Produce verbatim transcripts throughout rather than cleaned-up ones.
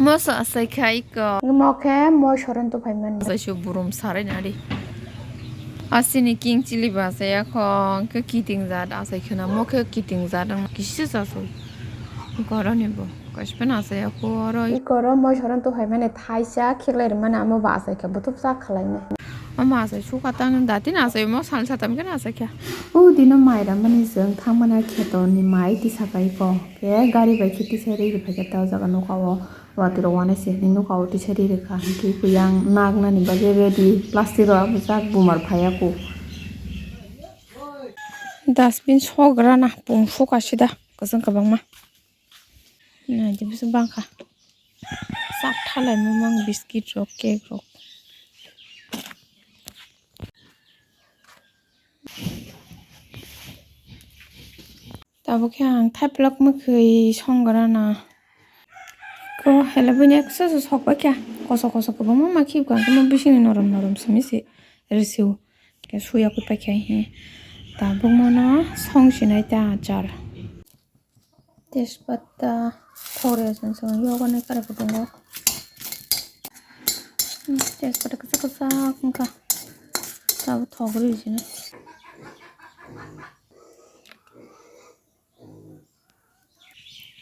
Moso asai kha iko. Mo khe moi soron to phaimani. Asai su burum sarai nari. Asini king chili ba asai ya kho, hwnkhe kiting jat asai khna, mo khe kiting jat ang kisi sa soi. Goroni bo, kaspen asai ya kho oro. Iko ro moi soron to phaimani thaisa kheklai rwmani amo ba asai kha, butup sa khlainai. Ama asai suka tang datin asai mo sal satam khe asai kha. O dino mai ramani jwng thangmani kheto ni mai tisa kai ko. Khe gari bai khe tisai rwi rwphai khe ta o jaga nokha o watwi rok uanaisi hinwi nokha o tisai rwi rwkha hinkhe kuyang naknani bagwi ready plastic rok bwchak bumar phaiya kho. Dustbin sograna pung sukha sida kwchwng kwbangma. Naidi bwswk bangkha sak thalai mumang biscuit rok cake rok. Tabuk khe ang thaiplok mwkhwi songwrana. Ko hele buini ekso se sok pai kha. Koso koso kwbangma ma khibka, hwnkhe mo bisingni norom norom simi se rw sio. Khe suya kwi pai kha he. Tabuk mono song sinai ta achar. Tejpata, thok rwya chwng chwng yogo nai kare bo tongo. Hmm, tejpata kwchak kwchak wngkha. Tabuk thok rwya chini.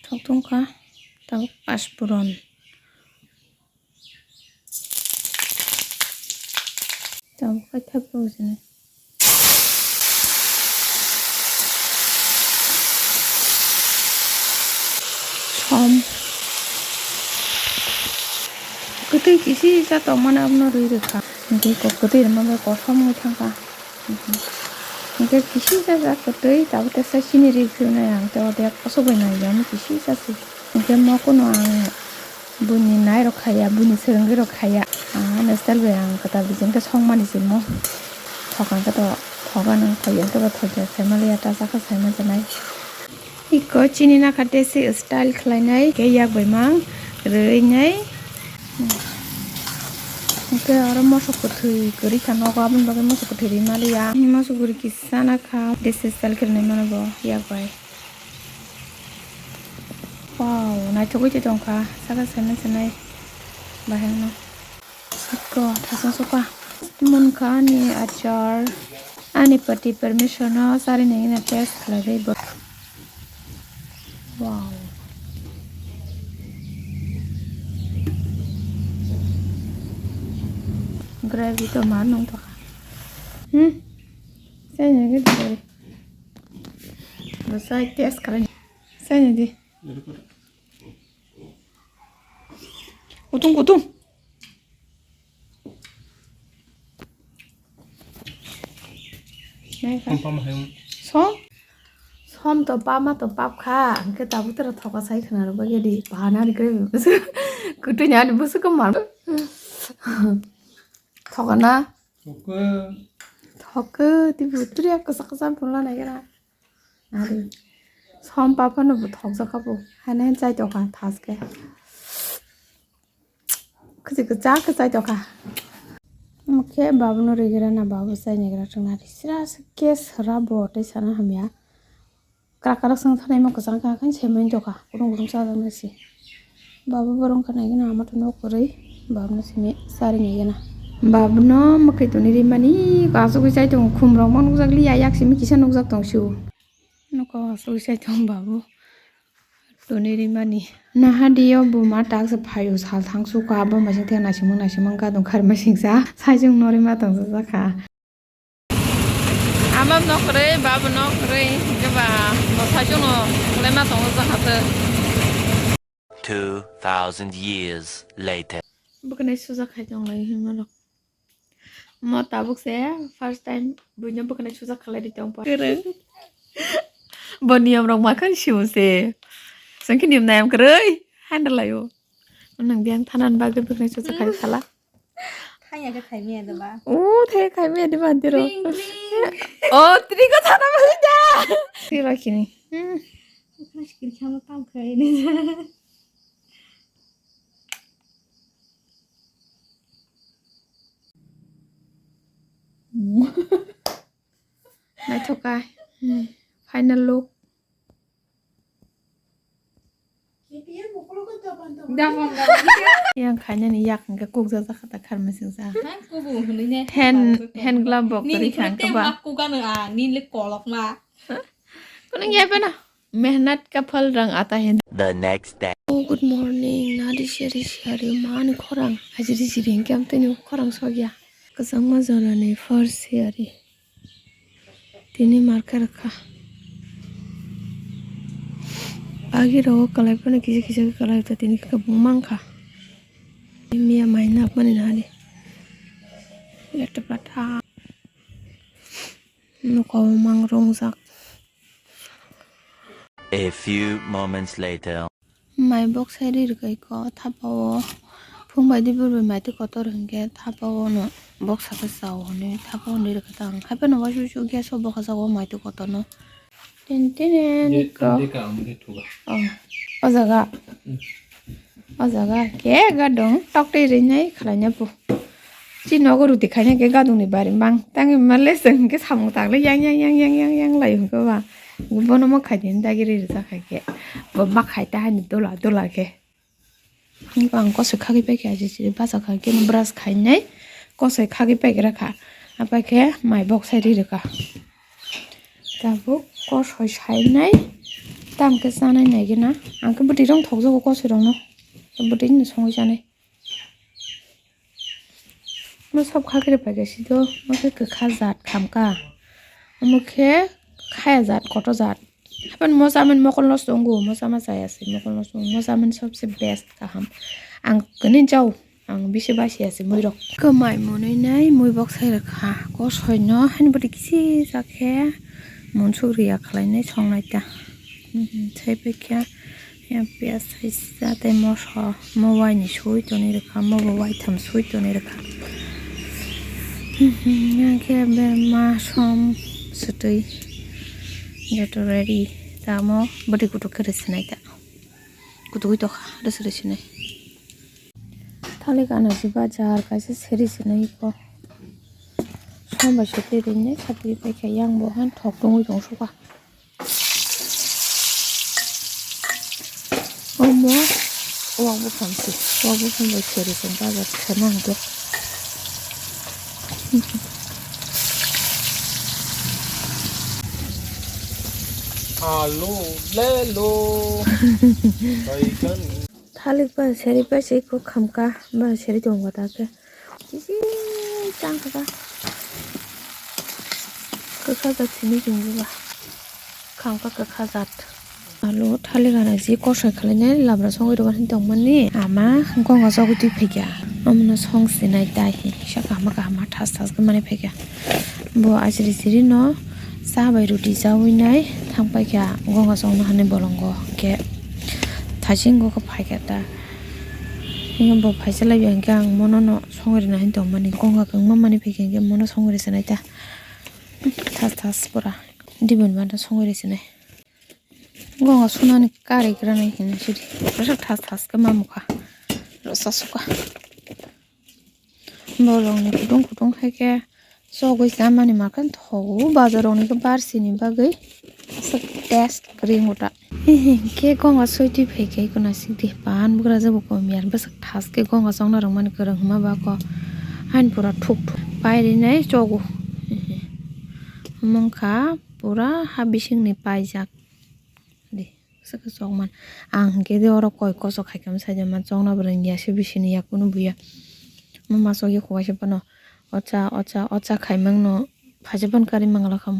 Thok tongkha, tabuk paspuron. Tabuk paithak bo chini. Som. Kwtwi kisi sa tongmani abono rwi rwkha. Hinkhe kok kwtwi rwma bai kosom wngwi thangkha. Hinkhe kisi sa jak kwtwi tabuk tesa chini rwi phirnai ang tei ode kosok bai nai ya kisi sa se. Hinkhe mo kunu ang buini nai rok khaiya, buini swrwngwi rok khaiya. Ang ano style bai ang kwtal bijing khe songmani se mo. Thok ang khe to thok ano thok ya khe bo thok ya saimaliya ta chakha saimanja nai. Iko chini nakha tei se style khlainai khe yak bai mang rwinai. Hwnkhe oro moso kwthwi kwrwi kha nogo, aboni bagwi moso kwthwi rwi maliya. Moso kwrwi kisa nakha tei se style khe rwnai mano bo yak bai. Wow, naithogwi tongkha saka saimanja nai bahai no. Siko thasung sukha. Munkha ani achar. Ani pati permission no sari nai na test khlai bai bo. Wow. Gravy to ma nung to kha. Hmm. Sai nai ge dori. Bo sai test khlai. Sai nai di. Kutung kutung. Nai kha. Som pam hai. Som? Som to pama to pap kha. Hwnkhe tabuk toro thoka sai khna rw bagwi di. Bana ni kre. Kutui ni ani busu ko mar. Thoka na. Thoka. Thoka, ti butri ya kasa kasa pula nai kena. Ari. Som papa no bo thokjak kha bo. Haine chai tokha thaske. Kwchwi kwchak khe chai tokha. Omo khe babuno rigira na babu chai nigira chwngna risra se ke sra bo tei sana hamya. Krak krak swng thanai mo kwchang kha khe se mani tokha. Kurung kurung chajaknai se. Babu borong kha naigena ama to nok kwrwi. Babuno simi sari naigena. Babuno mwkhwi toni rimani ko asugwi chai tongo. Khum rok ma nukjak liya yak simi kisa nukjak tong sio. Nokho asugwi chai tong babu. Toni rimani. Naha diyo buma taksa phaio sal thangsu ka abo masing thang nasimang nasimang ka dong khar masing sa. Saijung no rima tong sa kha. Amam no kwrwi, babo no kwrwi. Hinkhe ba bo saijung no kwlai ma tongo jaka se. Two thousand years later. Bwkhanai suja khai tong lai hinma rok. Mo tabuk se first time buino bwkhanai suja khalai ri tong pa. Kwrwng. Bo niyom rok ma khan siu se. Sengkhe niyom nayam kwrwi. Handle laio. Nang biang thanan bagwi bwkhanai suja khai khala. Thaya khe khai maya de ba. O thaya khai maya de ba diro. Bling, bling. O tini ko thana bagwi da. Tira kini. Hmm. Bwkhanai sikir khama tam khai ni. Naithok kha. Hmm. Final look. Yang khainani yak hwnkhe kukjak jakha ta kharmai singsa. Hand, hand glove bo kwrwi kha hwnkhe ba. Nini kolokma. Kunung ya bana. Mehnat ka phal rang aata hai. The next day. Oh, good morning. Nadi seri seri mani khorang. Ajiri jiri hwnkhe amtwini khorang sokya. Kwchangma jorani first seri. Tini market rwkha. Agi rogo kwlai phano kisa kisa khe kwlai ta tini khe kwbang mankha. Miya mai napmani nani. Leta pata. Nokhao mang rongjak. A few moments later. Mai boksai ri rwkha iko thapao. Phung bai di bwrwi mai twi kotor hwnkhe thapao no boksa khe chao hwnwi thapao hwnwi rwkha ta ang. Haiphano waisa waisa gas o bokha jago mai twi kotor no. Tin tin iko. Oh, o jaga. O jaga khe gadong tok twi rinai khwlaina bo. Chini nogo roti khaina khe gadongni bari mang tangwi male chwng khe samung tangle yang yang yang yang yang yang lai hwnkhe ba. Bono ma khaidi dagi ri rijak hai khe. Bo ma khai ta haini dola dola khe. Hwnkhe ang kosoi khagwi paikha, ajijili bacha kha khe brush khainai kosoi khagwi paigra kha. Apaikhe mai boksai ri rwkha. Tabuk kosoi sainai, tamo khe chanai naigwna. Ang khe bwtwi rong thokjago kosoi rokno. Bwtwi no songwi chanai. Mo sob khakhe paikha sido, mo khe kwkha jat khamkha. Omo khe khaya jat, kotor jat. Hapan mo chaman mokol nosto wngo, mo chama chaya se mokol nosto wngo. Mo chaman sobse best kaham. Ang kwni jao. Ang bisi basiya se mui rok. Kwmai mwnwi nai mui boksai rwkha. Kosoi no haino bwtwi kisi sa khe munsuk riya khlainai songnai ta. Mhm, sai paikha. Ya piyaj saisa tei moso. Mo waini sui tonwi rwkha. Mo bo waitham sui tonwi rwkha. Mhm, ya khe be ma som swtwi joto ready. Tamo bwtwi kutuk khe rwsinai ta. Kutugwi tokha rwsi rwsinai. Thalik ana si bajar kaisa seri sinai iko. Som bai sotwi rinai satwi paikha yang bo han thok tongwi tong suka. Omo wak buphang si, wak buphang bai seri song bajar khana hwnkhe. Alo, lelo. Baigan. Thalik ba seri ba se ko khamka ba seri tong ba ta ke. Kisi tang kha. Kwkha jat simi jung ba. Khamka kwkha jat. Alo thalik ana ji kosoi khlainai labra songwi rwgan hin tongmani ama gonga sogwi twi phaikha. Omono song sinai tai hi saka hama kahama thas thas khe mani phaikha. Bo ajri jiri no cha bai roti chawi nai thang paikha gonga songno hani bolongo hwnkhe thaisingo khe phaikha ta. Bo phaisa lai hinkhe ang mono no songwi rwna hin tongmani gonga kwbangma mani phaikha hinkhe mono songwi rwsinai ta. Thas thas pura dibon bana songwi rwsinai. Gonga sunani kari granai hinwi sidi. Bwswk thas thas khe mamukha. Rwchasukha. Borokni kutung kutung hai khe chogwi chamani makhan thogo. Bazar rokni khe barsini bagwi bwswk taste kwrwi wngkha. Hihi khe gonga soitwi phai khe eko naisik di. Pan bwkrajak bo kom ya. Bwswk thas khe gonga chongna rwmani kwrwng hwnma ba kok. Hain pura thuk thuk. Pairinai chogo. Hihi. Wngkha pura ha bisingni paijak. Di, bwswk khe chokman. Ang hinkhe de oro koi kosok khai khe bwsai jama chokna bo rwngya se bisini yak kunu buya. Mama chokya khuwaisa phano ocha, ocha, ocha khai mangno phaisa phano karwi mangala kha.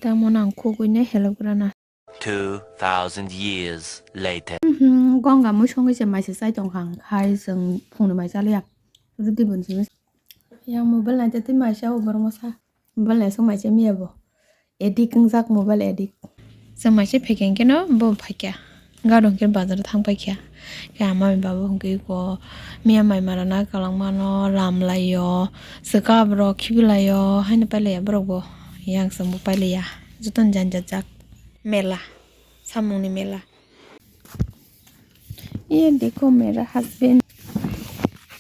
Tamo no ang khugwi nai help rana. Two thousand years later. Mhm, gonga mui songwi se maisa chai tongkha ang khai chwng phungni mai chaliya. Rudi bo nisi yang mobile naitwi maisa o borok masa. Mobile naisuk maisa miya bo. Addict wngjak mobile addict. Chwng maisa phaikha hinkhe no bo phaikha. Gado hinkhe bazar thang paikha. Khe ama bai baba hinkhe ko miya mai mara na kwlangma no lam laio. Swkang borok khibi laio. Haino pailaiya borok bo. Yang chwng bo pailaiya. Jotono janjajak. Mela. Samungni mela. Ye dekho mera husband.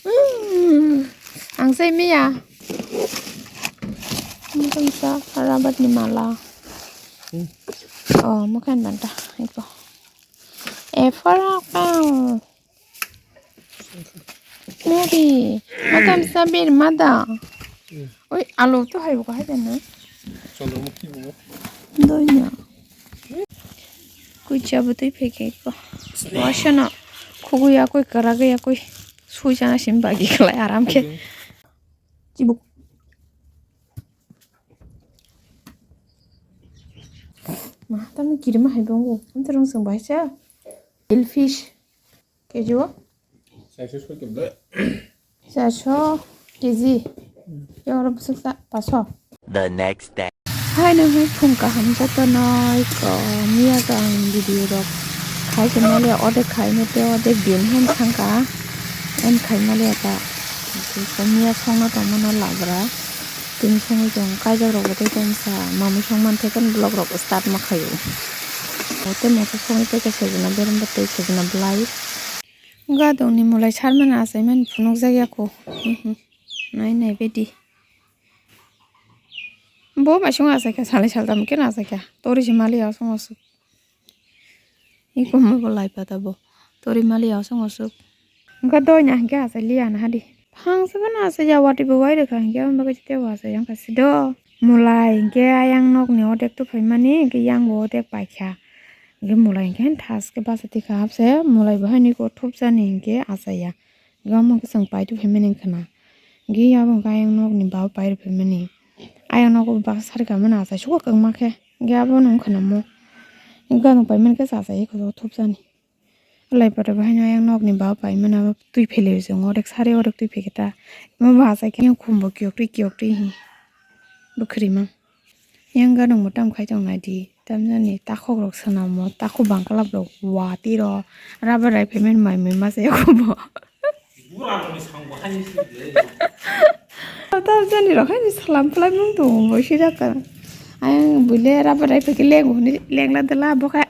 Hmm, ang sai miya. Mungkin sa rabat ni mala. Hmm. Oh, mungkin banta iko. E fara kau. Nari, matam sabir mada. Oi, alo to hai buka hai dana. Chandramukhi buka. Doina. Kui chabu tui pheke ko. Wasana. Khugu ya koi karaga ya koi. Sui jana sim bagi khlai aram khe. Chibuk. Ma, tamni kirima hai bongo. Amte rong song bai cha. Fish. Keji o? Chairso soi kebla. Chairso keji. Yoro bwswk ta paso. The next day. Hai nang hai phung kaham joto noi ko miya to ang video rok khai khe mali ode khai mate ode bin hen thangka en khai mali ta ko miya songna tongmano labra. Tini songwi tong kaijak rok bo tei tongsa mamwi song man thai khe vlog rok start ma khaio. Tei moso songwi tei khe sejana berem bo tei sejana belai. Gadong ni mulai sar mani achai mani phunuk jak ya ko. Nai nai bedi. Bo bai song achai kha salai saltam khe achai kha tori se mali ya song asuk. Iko mo bo lai pata bo. Tori mali ya song asuk. Gadong ni hingke achai liya na hadi. Phang se bo na achai ya wati bo wai rwkha hingke abo bagwi tei bo achai yang kha si do. Mulai hingke ayang nok ni odek to phai mani hingke yang bo odek pai kha. Hingke mulai hingke thas khe basa tikha hapse mulai bo haini ko thupjani hingke achaiya. Hingke omo hingke chwng paitu phaimani wngkha na. Hingke abo hingke ayang nokni babo pairu phaimani. Ayang nogo baksa sari kamani achai sugo kwbangma khe. Hingke abono wngkha na mo. Hingke ano paimani khe achai khoro thupjani. Lai photo bo haino ayang nokni babo paimani abo twi phailaio chwng orek sari orek twi phaikhe ta. Omo bo achai khe khumbo kiyoktwi kiyoktwi hi. Bwkhwrwi mang. Yang ganang mwtam khai tong nai di. Tamjani takhuk rok swnamo, takhuk bangkwlap rok watwi rok rubber rai phaimani mai mui masa yakubo. Tamjani rok haino salam phlai mung tongo bo sida ka. Ayang buile rubber rai phaikhe lengo hwnwi lengla dela bo khe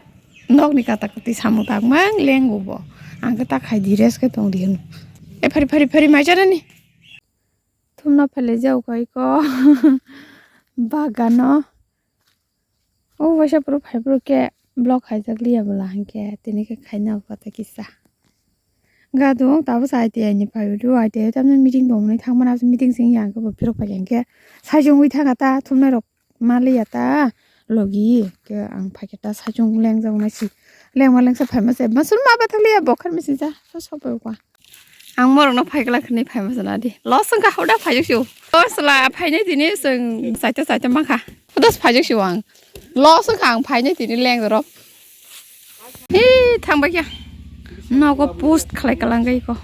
nokni kata kati samung tangmang lengo bo. Ang khe ta khai di rest khe tong di hwnwi. E phari phari phari mai chanani. Thumna phele jau kai ko bagano. O waisa puro phai puro khe block khaijak liya bwla hinkhe tini khe khaina kota kisa. Gadung tabuk sa I T I ni phai do I T I tamni meeting tongmani thangmani meeting sing yang khe bo phirok phai yang khe sai jongwi thanga ta thumnai rok. Maliya ta logi ke ang phaikhe ta sajung lengjak nai si lengma lengsa phaima se masul ma bathang liya bokhar misi ja so sok bai kwa. Ang morok no phaikla khni phaima se nadi los wngkha hoda phaijuk su. Osla phainai tini chwng saita saita mankha. Hoda phaijuk su ang los wngkha ang phainai tini lengjak rok. Hi, thangbai kya. Nogo post khlai kalang gai ko.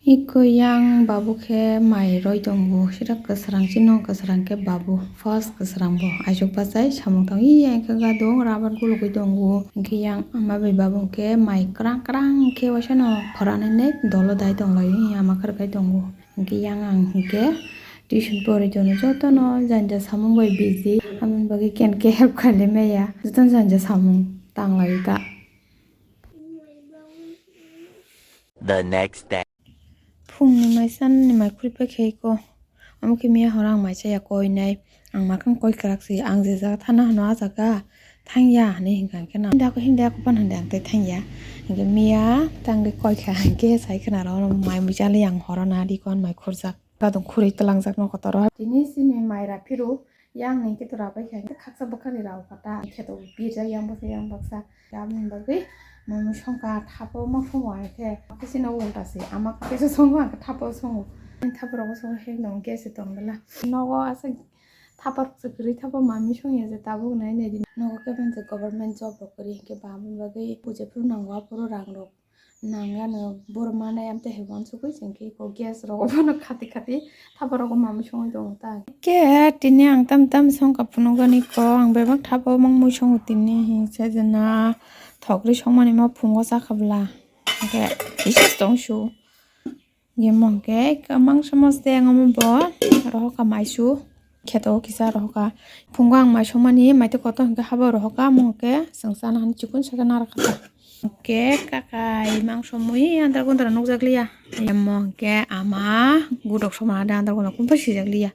Iko yang babu khe mai roi tongo. Sira kwsrang chino kwsrang khe babu. First kwsrang bo. Aisuk bachai samung tang. Iya khe ga dong rabar gulugui tongo. Hingkhe yang ama bai babu khe mai kwrang kwrang khe waisa no khorani ne dolo dai tong lai. Iya ama kharkai tongo. Hingke yang ang hingke tuition pori tono jotono janja samung bai busy. Aboni bagwi ken ke help khaile maya. Jotono janja samung tang lai ta. The next day. Phungni mai sanni mai khurui paikha iko. Omo khe miya horo ang mai chaya koi nai. Ang makang koi kwrak si, ang je jaga thana hano ah jaga thangya hinui hinka hinkhe na. Hindi ako, hindi ako pan hindi ang tei thangya. Hinkhe miya tangwi koi kha hinkhe sai khna ro mai mui chali ang horo na di kon mai khurjak. Gadung khurui twlangjak no kotor o. Tini sini mai ra phiru yang ni khe tora bai kha hinkhe khaksa bwkhani rao kha ta kheto birjak yang baksa yang baksa. Aboni bagwi mui songkha thapo ma songo hinkhe khe sini ulta se ama khe songo ang thapo songo. Thapo rogo songo hek no gas se tong bela. Nogo aswk. Thapar kwrwi thapar mami songya je tabuk nai nai di. Nogo khe bangsa government job rok kwrwi hinkhe ba aboni bagwi puja phuru nango aphuru rang rok nangya no borok manai amtwi hai uansukgwi chwng khe eko gas rok bono khati khati thapar rogo mami songwi tongo ta. Khe tini ang tam tam songkha phunukgani ko ang bebak thapar mangmui songo tini hi sajana thokri songmani ma phungo chakha bwla hinkhe kisa tongsu. Yemo hwnkhe mangso mos de ang omo bo rohoka maisu kheto kisa rohoka phungo ang maiso mani maitwi kotor hwnkhe habo rohoka omo hwnkhe chwng chana hwnwi chikon saka nara kha ta. Hwnkhe kakai mangso mui andra gundra nukjak liya. Yemo hwnkhe ama gudok somana de andra gundra kumphai swijak liya.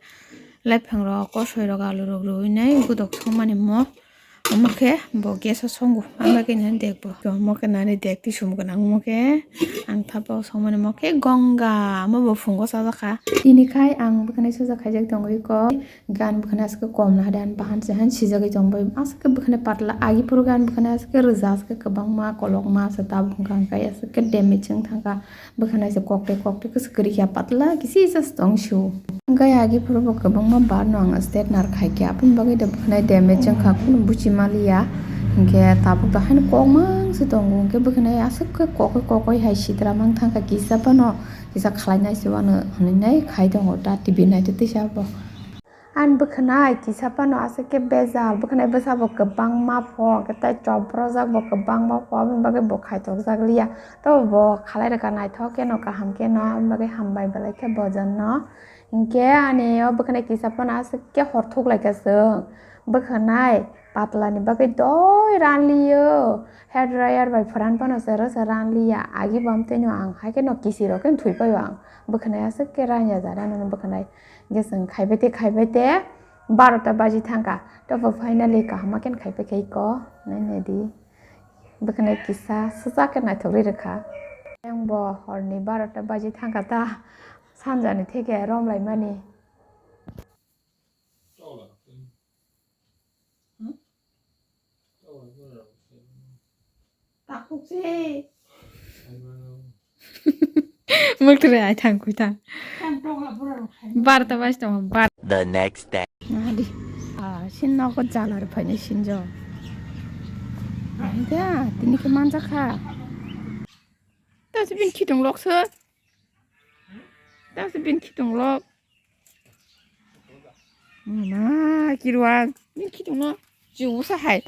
Lepheng rok kosoi rok alu rok rwui nai gudok songmani mo. Omo khe bo gas o songo, ang bagwi nani dek bo. Omo khe nani dek tisum gwnang, omo khe ang thapa o songmani, omo khe gonga, omo bo phungo chajakha. Tini khai ang bwkhwnai suja khaijak tongwi ko. Gan bwkhwnai aswk khe kom na hade, ani bahan se han sijagwi tongbai. Aswk khe bwkhwnai patla, agi phuru gan bwkhwnai aswk khe rwja, aswk khe kwbangma kolokma se tabuk hwnkha, hwnkhe aswk khe damage wng thangkha. Bwkhwnai se kokte kokte khe swkri khe patla kisi se tong sio. Hwnkhe agi phuru bo kwbangma bar no ang state nar khai khe, aboni bagwi da bwkhwnai damage wngkha, kunu buchi maliya. Hwnkhe tabuk da haino kokmang se tongo, hwnkhe bwkhwnai aswk khe kokoi kokoi hai sitra mang thangkha, kisa phano kisa khlai nai se uano hwnwi nai khai tongo, da T V nai tei tisa bo. Ani bwkhwnai kisa phano aswk khe bejal, bwkhwnai bwsa bo kwbangma pho, hwnkhe tei chopropjak bo kwbangma pho, aboni bagwi bo khaitokjak liya. Tobo bo khalai rwkha naithok kheno, kaham kheno, aboni bagwi hambai belai khe bojonno. Hinkhe ani o bwkhwnai kisa phano aswk khe hor thuklaikha chwng. Bwkhwnai patlani bagwi doi ranliyo, hair dryer bai phoran phano chwrwsa ranliya. Agi bo amtwino ang hai kheno kisirok khe thwipaio ang. Bwkhwnai aswk khe ranya jada nini bwkhwnai. Hwnkhe chwng khaibai tei khaibai tei barota baji thangkha. Tobo finally kaham khe khaipai khe iko. Nai nai di. Bwkhwnai kisa swchak khe naithok ri rwkha. Yang bo horni barota baji thangkha ta. Sanjani theke romlaimani. Takhuk se. Muktre ai thang kui thang. Kan tokla bura rok khai. Barta bas tong bar. The next day. Adi. Ah, sin nogo jalar phainai sinjo. Aida, tini khe manjakha. Tasi bin khitung lok se. Tasi bin khitung lok. Mama, kiruan. Bin khitung no. Ju sa hai.